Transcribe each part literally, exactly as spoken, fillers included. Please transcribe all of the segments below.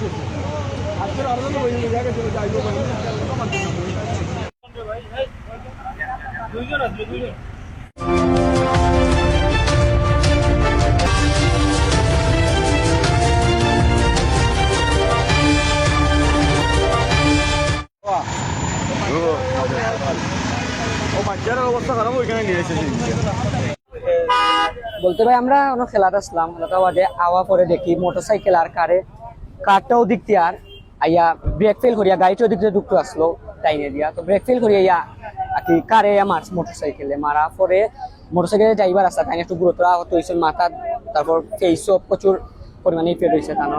ও বাচ্চার অবস্থা খারাপ, ওইখানে নিয়ে এসেছি। বলতে ভাই, আমরা অনো খেলাত আছলাম, খেলাত বাদে আওয়া পরে দেখি মোটরসাইকেল আর কারে, কারটাও দিকতে আর আইয়া ব্রেক ফেল করিয়া গাড়িটাও দিকতে ঢুকতে আসলো টাইনে দিয়া, তো ব্রেক ফেল করিয়া ইয়া আর কি কারে ইয়া মারছে, মোটরসাইকেলে মারা পরে মোটরসাইকেলের ড্রাইভার আছে, তাই একটু গুরুতর আহত হয়েছেন মাথার, তারপর ফেসও প্রচুর পরিমাণে ইফেক্ট হয়েছে তার।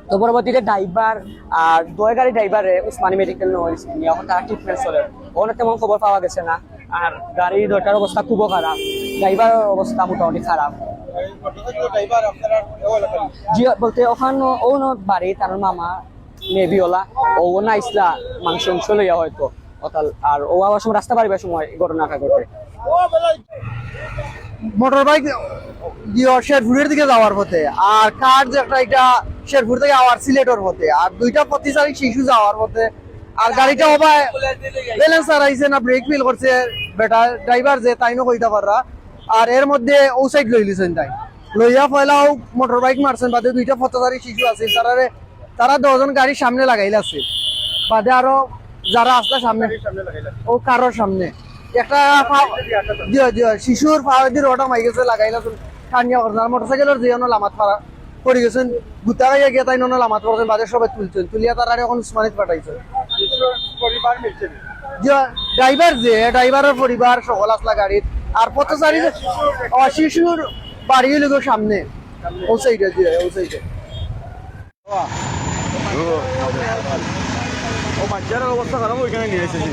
তো পরবর্তীতে ড্রাইভার আর দুই গাড়ি ড্রাইভারে উসমানী মেডিকেল নেওয়া হয়েছে, নিয়ে এখন তারা ট্রিটমেন্ট চলে। ওখানে তেমন খবর পাওয়া গেছে না। আর গাড়ি দুইটার অবস্থা খুবও খারাপ, ড্রাইভারের অবস্থা মোটামুটি খারাপ। জি, বলতে ওখানে ও বাড়ি তার মামা মেবি ওলা, ও না ইসলা মাংস উংস লইয়া হয়তো ওতাল, আর ও আবার সময় রাস্তা পারিবার সময় এই ঘটনাটা ঘটে। মোটর বাইক ইয়ো শেরপুরের দিকে যাওয়ার পথে, আর কার যে একটা, এটা শেরপুর থেকে আবার সিলেটর পথে, আর দুইটা পথচারী শিশু যাওয়ার পথে, আর গাড়িটা হবায় ব্যালেন্স হারাইছে না ব্রেক ফেল করছে, বেটা ড্রাইভার যে তাইনও কইতা পাররা। আর এর মধ্যে ও সাইড লইলিছেন তাই, লইয়া পয়লা ও মোটর বাইক মারছেন, বাদে দুইটা পথচারী শিশু আছে, তারারে, তারা দুজন গাড়ির সামনে লাগাইল আছে, বাদে আরো যারা আসলে সামনে, ও কারোর সামনে একটা পা-, জি, জি, শিশুর পাওয়েদি রড হামাই গেছে, লাগাইল আছে, টানিয়া করছেন। আর মোটরসাইকেলের যে অন্য লামাত পারা পড়ি গেছেন, গুতা খাইয়া গিয়া তাই অন্য লামাত পড়ছেন, বাদে সবাই তুলছেন, তুলিয়া তারা এখন উসমানিত পাঠাইছে। শিশুর পরিবার মিলছে না? জি, ড্রাইভার যে, ড্রাইভারের পরিবার সকল আসলা গাড়ির, আর পথচারী যে, ও শিশুর বাড়ি হইল গো সামনে, ও সাইডে, জি, ও সাইডে। ও বাচ্চার অবস্থা খারাপ, ওইখানে নিয়ে এসেছি।